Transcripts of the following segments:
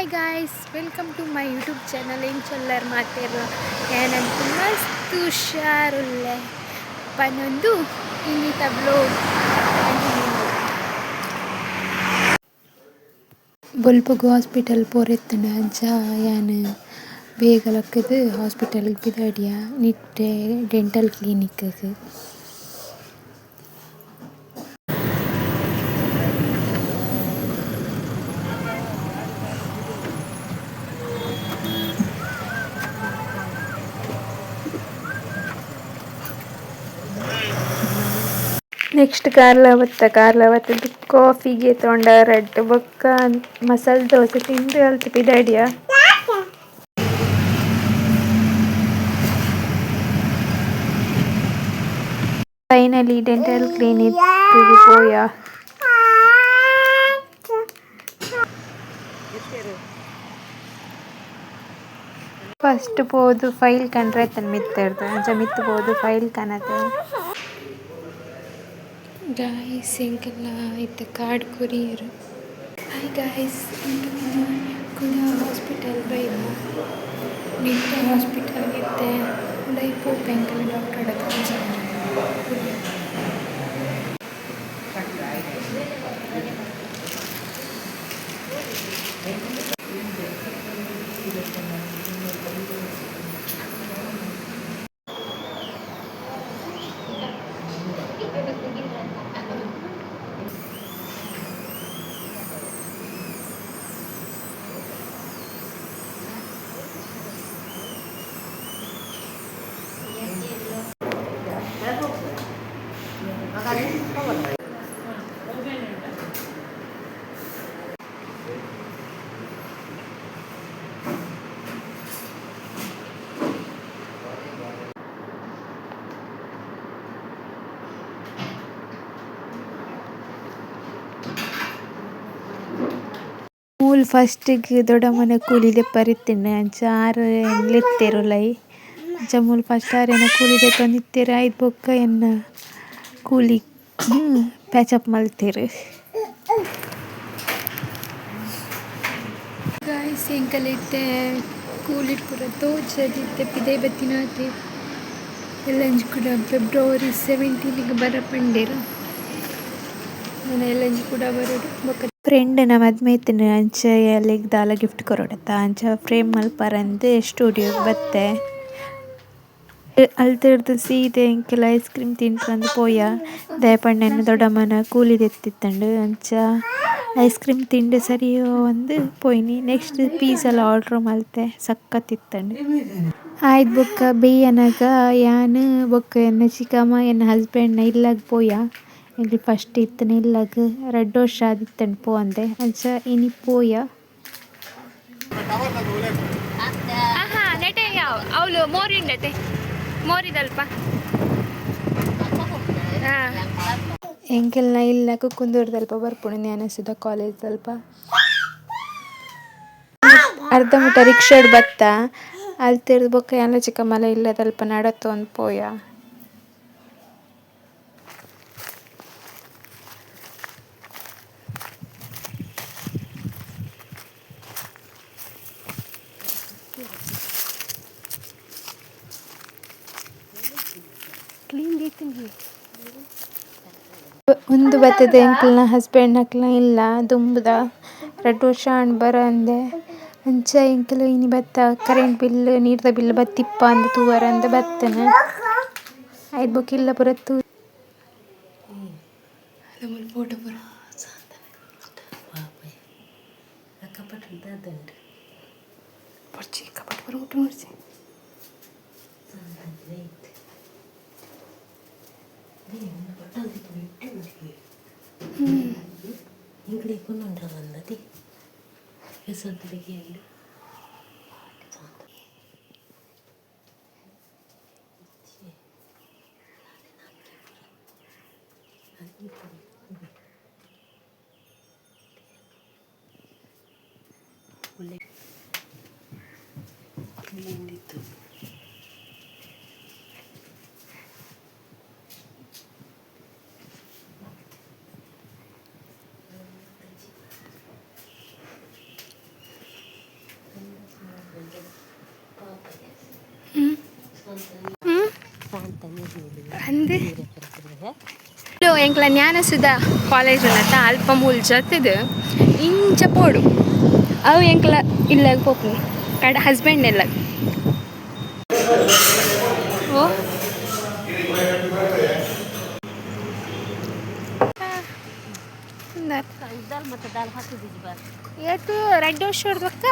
Hi guys, welcome to my YouTube channel. ಎಂಚೊಲ್ಲರ್ ಮಾತೆರ್ಲ? ಯಾನಂತು ಮಸ್ತ್ ಹುಷಾರುಲ್ಲೆ. ಪನೊಂದು ಇನಿತ ವ್ಲೋಗ್. ಬೊಲ್ಪುಗು ಹಾಸ್ಪಿಟಲ್ ಪೋರೆತ್ತುಂಡು. ಅಂಚ ಯಾನ್ ಬೇಗ ಲಕ್ಕುದು ಹಾಸ್ಪಿಟಲ್ ಪಿದಾಡಿಯ ನಿಟ್ಟೆ ಡೆಂಟಲ್ ಕ್ಲಿನಿಕ್. ನೆಕ್ಸ್ಟ್ ಕಾರ್ಲ ಬತ್ತ. ಕಾರ್ಲ ಬತ್ತುದು ಕಾಫಿಗೆ ತೊಂಡ ರಡ್ಡ್ ಬೊಕ್ಕ ಮಸಾಲೆ ದೋಸೆ ತಿಂದು ಅಲ್ತ್ ಪಿದಾಡಿಯ. ಫೈನಲಿ ಡೆಂಟಲ್ ಕ್ಲಿನಿಕ್ ಪೋಯ. ಫಸ್ಟ್ ಪೋದು ಫೈಲ್ ಕಂಡ್ರೆ ಇತ್ತುಂಡು ಮಿತ್ತುರ್ದು. ಅಂಚ ಮಿತ್ತ್ ಪೋದು ಫೈಲ್ ಕನತೆ. ಗಾಯ್ಸ್, ಎಂಕಲ್ನ ಇತ್ತೆ ಕಾರ್ಡ್ ಕೊರಿಯೆರ್. ಹಾಯ್ ಗಾಯ್ಸ್, ಎಂಕಲ್ನ ಕುಡ ಹಾಸ್ಪಿಟಲ್ ಬೈದ. ನಿಟ್ಟೆ ಹಾಸ್ಪಿಟಲ್ ಇತ್ತೆ ಉಲಯಿ ಪೋಪ. ಎಂಕಲ್ನ ಡಾಕ್ಟರ್ ತೋಜಾವೆರೆ. ಮೂಲು ಫಸ್ಟಿಗ್ ದೊಡ್ಡಮ್ಮನ ಕೂಲಿ ದೆಪ್ಪರೆ ಇತ್ತಿಂಡ್. ಅಂಚ ಆರ್ ಲೆತ್ತೆರ್ ಉಲಾಯಿ. ಅಂಚ ಮೂಲು ಫಸ್ಟ್ ಆರೆನ ಕೂಲಿ ದೆತ್ತೊಂದಿತ್ತೆರ್. ಐದ್ ಬೊಕ್ಕ ಎನ್ನ ಕೂಲಿ ಪ್ಯಾಚಪ್ ಮಲ್ತೆರ್. ಗಾಯ್ಸ್, ಎಂಕಲ್ ಇತ್ತೆ ಕೂಲಿಡ್ ಪೂರ ತೋಜಾದ್ ಇತ್ತೆ ಪಿದಯ್ ಬತ್ತಿನಾತೆ. ಎಲ್ಲಂಜಿ ಕುಡ ಫೆಬ್ರವರಿ 17 ಗ್ ಬರ ಪಂಡೆರ್. ನನ ಎಲ್ಲಂಜಿ ಕುಡ ಬರೊಡು ಬೊಕ. ಫ್ರೆಂಡ್ ನ ಮದ್ಮೆ ಇತ್ತಿನ. ಅಂಚ ಅಲೆಗ್ ದಾಲ ಗಿಫ್ಟ್ ಕೊರೊಡತ್ತ, ಅಂಚ ಫ್ರೇಮ್ ಮಲ್ಪರಂದ್ ಸ್ಟುಡಿಯೋ ಬತ್ತೆ. ಅಲ್ತುರ್ದು ಸೀದಾ ಎಂಕುಲು ಐಸ್ ಕ್ರೀಮ್ ತಿನ್ಪಂದ್ ಪೋಯ. ದಾಯೆ ಪಂಡ ಎನ್ನ ದೊಡ್ಡಮ್ಮನ ಕೂಲಿ ದೆತ್ತಿತ್ತುಂಡು. ಅಂಚ ಐಸ್ ಕ್ರೀಮ್ ತಿಂಡ ಸರಿ ಪಂದ್ ಪೋಯಿನಿ. ನೆಕ್ಸ್ಟ್ ಪಿಝಾ ಲ ಆರ್ಡರ್ ಮಲ್ತೆ, ಸಖತ್ ಇತ್ತುಂಡು. ಆಯ್ದ್ ಬೊಕ್ಕ ಬೈಯ್ಯನಗ ಯಾನ್ ಬೊಕ್ಕ ಎನ್ನ ಚಿಕ್ಕಮ್ಮ ಎನ್ನ ಹಸ್ಬೆಂಡ್ ನ ಇಲ್ಲಗ್ ಪೋಯ. ಎಂಕುಲು ಫಸ್ಟ್ ಇತ್ತಿನ ಇಲ್ಲಗ್. ರಡ್ಡ್ ವರ್ಷ ಆದಿತ್ತುಂಡು ಪೋವಂದೆ. ಅಂಚ ಇನಿ ಪೋಯ. ಆಹಾ, ನೆಟೆ ಯಾವ್ ಅವಳು ಮೋರಿಂಡತೆ ಮೋರಿದಲ್ಪ. ಎಂಕಲ್ನ ಇಲ್ಲಗ್ ಕುಂದೂರ್ದಲ್ಪ ಬರ್ಪುಂಡು, ಜ್ಞಾನಸುಧ ಕಾಲೇಜ್ ದಲ್ಪ. ಅರ್ಧ ಮುಟ ರಿಕ್ಷಾಡ್ ಬತ್ತ. ಅಲ್ತಿರ್ದ್ ಬೊಕ್ಕ ಯಾನ್ಲ ಚಿಕ್ಕಮ್ಮಲ ಇಲ್ಲದಲ್ಪ ನಡತೊಂದು ಪೋಯ. ಉಂದು ಬತ್ತುದು ಎಂಕಲ್ನ ಹಸ್ಬೆಂಡ್ ನಕ್ಲ್ನ ಇಲ್ಲ ದುಂಬುದ. ರಡ್ಡ್ ವರ್ಷ ಆಂಡ್ ಬರಂದೆ. ಅಂಚ ಎಂಕುಲು ಇನಿ ಬತ್ತ, ಕರೆಂಟ್ ಬಿಲ್ಲ್ ನೀರ್ದ ಬಿಲ್ಲ್ ಬತ್ತಿಪ್ಪ ಅಂದ್ ತೂವರೆ ಬತ್ತುನು. ಐದ್ ಬೊಕ ಇಲ್ಲ ಪೂರ ತೂ ಫೋಟೋ ಪೂರ. ಬೊರ್ಚಿ, ಕಪಟ್ ಪೂರ ಮುಟ್ಟು ಬೊರ್ಚಿ. ಹ್ಞೂ ಅಂದೆ. ಎಂಕ್ಲ ಜ್ಞಾನಸುಧಾ ಕಾಲೇಜ್ ಉಂಡತ್ತ, ಅಲ್ಪ ಮೂಲು ಜತ್ತದು ಇಂಚ ಪೋಡು. ಅವು ಎಂಕ್ಲ ಇಲ್ಲಾಗ ಪೋಪುನಿ ಕಡೆ ಹಸ್ಬೆಂಡ್ ಎಲ್ಲ. ಓ ಏತು ರಡ್ಡ್ ವರ್ಷ ಬಕ್ಕ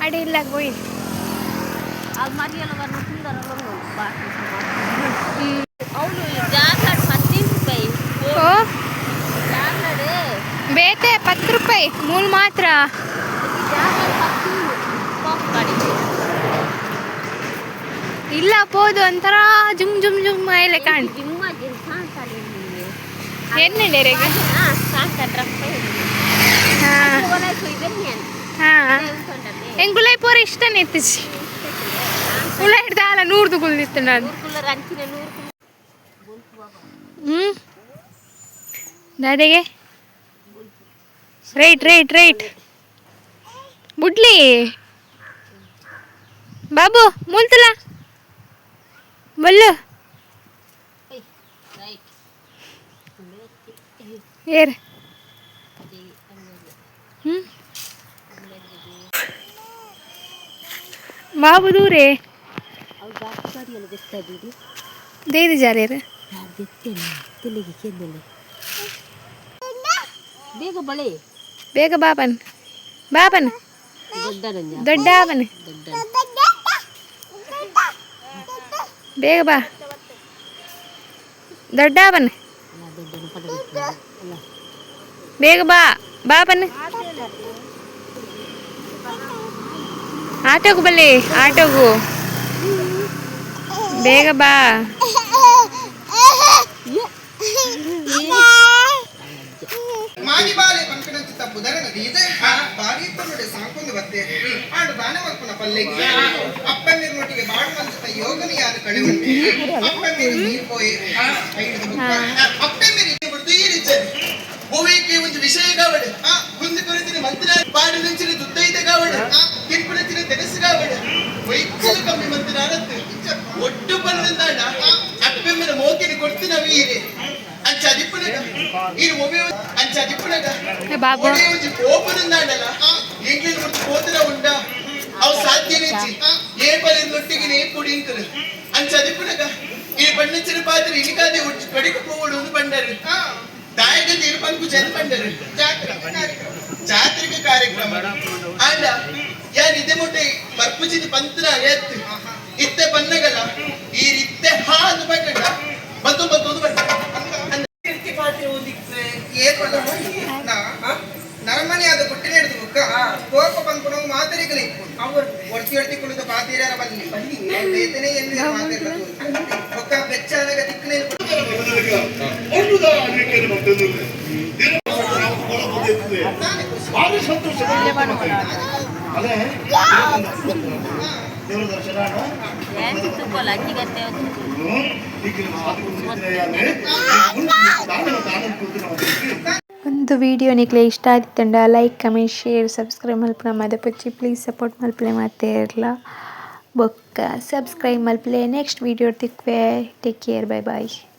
ಅಡೆ ಇಲ್ಲ ಹೋಯ್. ಓ ಬೇತೆ 10 ರೂಪಾಯಿ ಮೂಲು ಮಾತ್ರ. ಇಲ್ಲ ಪೋದು ಒಂಥರ ಜುಮ್ ಜುಮ್ ಜುಮ್ ಆಯ್ಲೆ ಕಾಣ್. ಎನ್ನೆಡೆ? ಹಾಂ ಹಾಂ, ಎಂಕುಲೈ ಪೂರ ಇಷ್ಟನೇ ಇತ್ತಿಜಿ. ಉಳ ಹಿಡ್ದಾಲ ನೂರ್ದು ಕುಲ್ದಿತ್ತು ನಾನು. ಹ್ಞೂ, ದಾದೆಗೆ right right right. ಬುಡ್ಲಿ Babu, ಮೂಲ್ತಲ Ballu. ಏರ್ ಹ್ಞೂ ಬಾಬು ದೂರೆ ದೇದಿ ಜಾರೇರು. ಬೇಗ ಬಳೆ. ಬೇಗ ಬಾಬನ್ ಬಾಬನ್. ದೊಡ್ಡ ಆಬನ್, ಬೇಗ ಬಾ ದೊಡ್ಡ ಆಬನ್, ಬೇಗ ಬಾ ಬಾಬನ್. ಆಟೋಗು ಬಲ್ಲಿ, ಆಟೋಗು ಬೇಗ ಬಾ. ಮಾನಿಬಾಲೆ ಪಂಪಿನಂಚಿತ ಪುದರನ ದೀದೆ ಬಾರಿ ಪನ್ನುಡೆ ಸಾಂಕೊಂದು ಬತ್ತೆ ಆಂಡ ದಾನ ಮಲ್ಪುನ ಪಲ್ಲೆಗೆ ಅಪ್ಪನ್ನಿರ್ನೊಟ್ಟಿಗೆ ಬಾಡು ಮಂಚಿತ ಯೋಗನ ಯಾರು ಕಳೆ ಉಂಟೆ. ಅಪ್ಪನ್ನಿರು ನೀರು ಪೋಯೆ ಐದು ಅಪ್ಪೆಂದಿರಿ ಬಿಡ್ದು ಈ ರೀತಿ ಗೋವಿಗೆ ಒಂದು ವಿಷಯ ಕಾವಡು, ಕುಂದು ಕುರಿತಿನ ಮಂತ್ರ ಪಾಡು ನಂಚಿನ ದುದ್ದೈತೆ ಕಾವಡು, ತಿನ್ಪುನಂಚಿನ ತೆನಸು ಕಾವಡು, ವೈದ್ಯನ ಕಮ್ಮಿ ಮಂತ್ರ ಒಟ್ಟು ಪನ್ನಂದಾಡ ಅಪ್ಪೆಮ್ಮನ ಮೋಕಿನ ಕೊಡ್ತಿನ ವೀರೆ ಅಂಚ ಅದಿಪ್ಪುನಗ ಈರು ಒಮ್ಮೆ ಅಂಚ ಅದಿಪ್ಪುನಗ ಬಾಬು. ಒಡೆ ಒಂಜಿ ಕೋಪದಂದಾಡಲ ಎಂಗ್ಲಿನ ಮುರ್ತು ಕೋತನ ಉಂಡ ಅವು ಸಾಧ್ಯ ನೆಚ್ಚಿ ಏ ಪಲಿನ ನೊಟ್ಟಿಗೆ ನೇ ಪುಡಿ ಇಂಕಲು ಅಂಚ ಅದಿಪ್ಪುನಗ ಈ ಪಣ್ಣಂಚಿನ ಪಾತ್ರೆ ಇನಿಕಾದೆ ಉಚ್ಚು ಕಡಿಗೆ ಪೋವಡು ಒಂದು ಬಂಡರು ದಾಯಕ ತಿರುಪನ್ಕು ಜನ ಬಂಡರು ಜಾತ್ರೆಗೆ ಕಾರ್ಯಕ್ರಮ ಆಂಡ ಯಾನ್ ಇದೆ ಮುಟ್ಟೆ ಮರ್ಪುಜಿದ ಪಂತ್ರ ಎತ್ತು ಇತ್ತೆ ಪನ್ನಗಲ ಈ ಇತ್ತೆ ಹಾ ಅಂದು ಬಂಡ ಬಂತು ಬಂತು ಒಂದು ಬಂಡ. ನರಮನೆ ಅದು ಪುಟ್ಟಿನ ಹಿಡಿದು ಬುಕ್ಕ ಕೋಪ ಪನ್ಪುನವು ಮಾತೆರಿಗಲೆ ಒಡ್ತಿ ಒಡ್ತಿ ಕುಳಿತ ಪಾತೀರ್ಯಾರ ಬಲ್ಲಿ ಬೇತನೆ ಎಲ್ಲಿ ಮಾತಿರ್ಲ ಬೊಕ್ಕ ಬೆಚ್ಚಾನಗ ತಿಕ್ಕನೆ. ಭಾರಿ ಸಂತೋಷ. ಅದೇ ದೇವರ ದರ್ಶನ. ಒಂದು ವಿಡಿಯೋ ನಿಕ್ಲೆ ಇಷ್ಟ ಆದಿತ್ತಂಡ like, comment, share, subscribe ಮಲ್ಪುನ ಮದಪಚ್ಚಿ. Please support ಮಲ್ಪಲೆ ಮಾತೆ ಇರಲ. ಬೊಕ್ಕ ಸಬ್ಸ್ಕ್ರೈಬ್ ಮಲ್ಪಲೆ. ನೆಕ್ಸ್ಟ್ ವಿಡಿಯೋ ತಿಕ್ವೆ. Take care, bye bye.